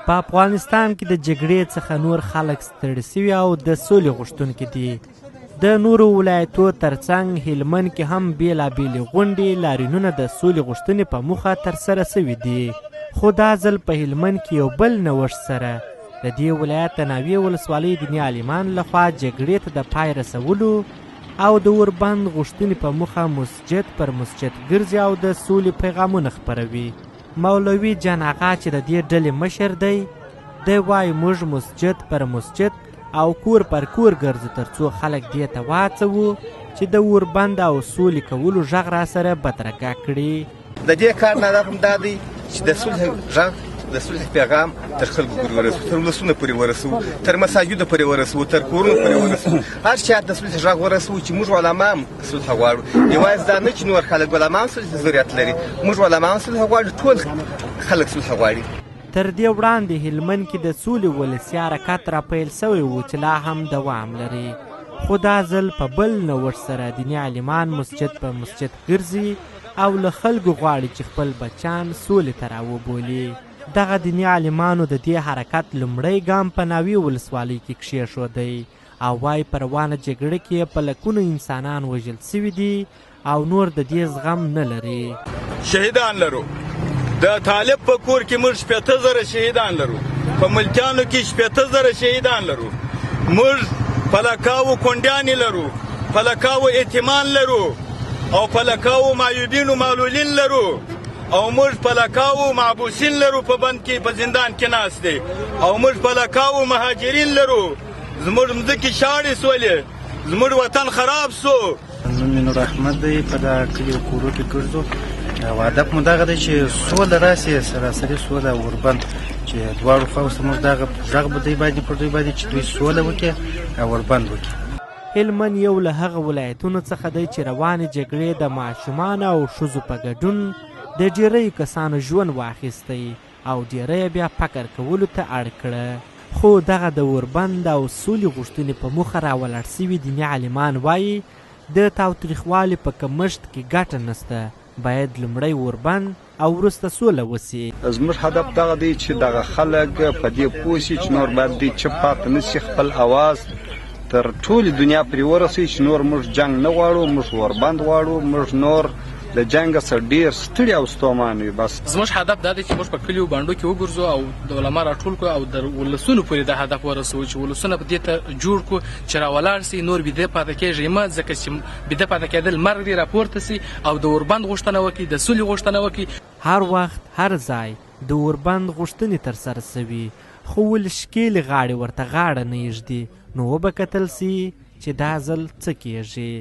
په افغانستان کې د جګړې څخه نور خلک ستړي شوي او د سولې غوښتونکي دي. د نورو ولایتو ترڅنګ هلمند کې هم بېلابېلې غونډې، لاریونونه د سولې غوښتنې په موخه ترسره شوي دي. خو دا ځل په هلمند کې یو بل نوښت سره د دې ولایت د ناوې ولسوالۍ دیني عالمانو لخوا جګړې ته د پای رسولو او د اوربند غوښتنې په موخه مسجد پر مسجد ګرځي او د سولې پیغامونه خپروي. مولوي جان اغا چې د دې ډلې مشر دی، دی وايي موږ مسجد پر مسجد او کور پر کور ګرځو ترڅو خلک دې ته وهڅوو چې د اوربند او سولې کولو غږ راسره بدرګه کړي. د دې کار نه هدف هم دا دی چې د صلح غږ، د صلح پیغام تر خلکو پورې ورسوو، تر ولسونو پورې ورسوو، تر مساجدو پورې ورسوو، تر کورونو پورې ورسوو، هر چا د صلح غږ ورسوو چې موږ علما هم صلح غواړو. یوازې دا نه چې نور خلک علما هم صلح ضرورت لري، موږ علما هم صلح غواړو، ټول خلک صلح غواړي. تر دې وړاندې هلمند کې د سولې ولسي حرکت راپیل شوی و چې لا هم دوام لري، خو دا ځل په بل نوښت سره دیني عالمان مسجد په مسجد ګرځي او له خلکو غواړي چې خپل بچیان سولې ته راوبولي. دغه دیني عالمانو د دې حرکت لومړی ګام په ناوې ولسوالۍ کې کښېښودی او وايي په روانه جګړه کې یې په لکونو انسانان وژل شوي دي او نور د دې زغم نه لري. شهیدان لرو، د طالب په کور کې موږ 60,000 شهیدان لرو، په ملکیانو کې 60,000 شهیدان لرو، موږ په لکاوو کونډیانې لرو، په لکاوو یتیمان لرو او په لکاوو معیوبین و معلولین لرو او موږ په لکاوو محبوسین لرو، په بند کې په زندان کې ناست دي، او موږ په لکاوو مهاجرین لرو. زموږ مځکې شاړې سولې، زموږ وطن خراب سو. نوم مې نور احمد دی، په دا کلي او کورو کې ګرځو او هدف مو دغه دی چې سوله راسي، سراسري سوله او اوربند، چې دواړو خواوو ته موږ دغه غږ به دوی باندې پر دوی باندې چې دوی سوله وکړي او اوربند وکړي. هلمند یو له هغه ولایتونو څخه دی چې روانې جګړې د ماشومانو او ښځو په ګډون د ډېریو کسانو ژوند واخیستی او ډېری یې بیا فقر کولو ته اړ کړه. خو دغه د اوربند او سولې غوښتنې په موخه راولاړ شوي دیني عالمان وايي، د تاوتریخوالي په کمښت کې ګټه نشته، باید لومړی اوربند او وروسته سوله وشي. زموږ هدف دغه دی چې دغه خلک په دې پوه شي چې نور باید دوی چپ پاتې نه شي، خپل اواز تر ټولې دنیا پرې ورسوي چې نور موږ جنګ نه غواړو، موږ اوربند غواړو، موږ نور له جنګه څخه ډېر ستړي او ستومان یو بس. زموږ هدف دا دی چې موږ په کلیو بانډو کې وګرځو او د علما راټول کړو او د ولسونو پورې دا هدف ورسوو چې ولسونه په دې ته جوړ کړو چې راولاړ شي، نور بیده پاتې کېږئ مه، ځکه چې بیده پاتې کېدل مرګ دی، راپورته شي او د اوربند غوښتنه وکړي، د سولې غوښتنه وکړي. هر وخت هر ځای د اوربند غوښتنې ترسره شوي، خو ولې ښکېلې غاړې ورته غاړه نه ایږدي، نو وبه کتل شي چې دا ځل څه کېږي.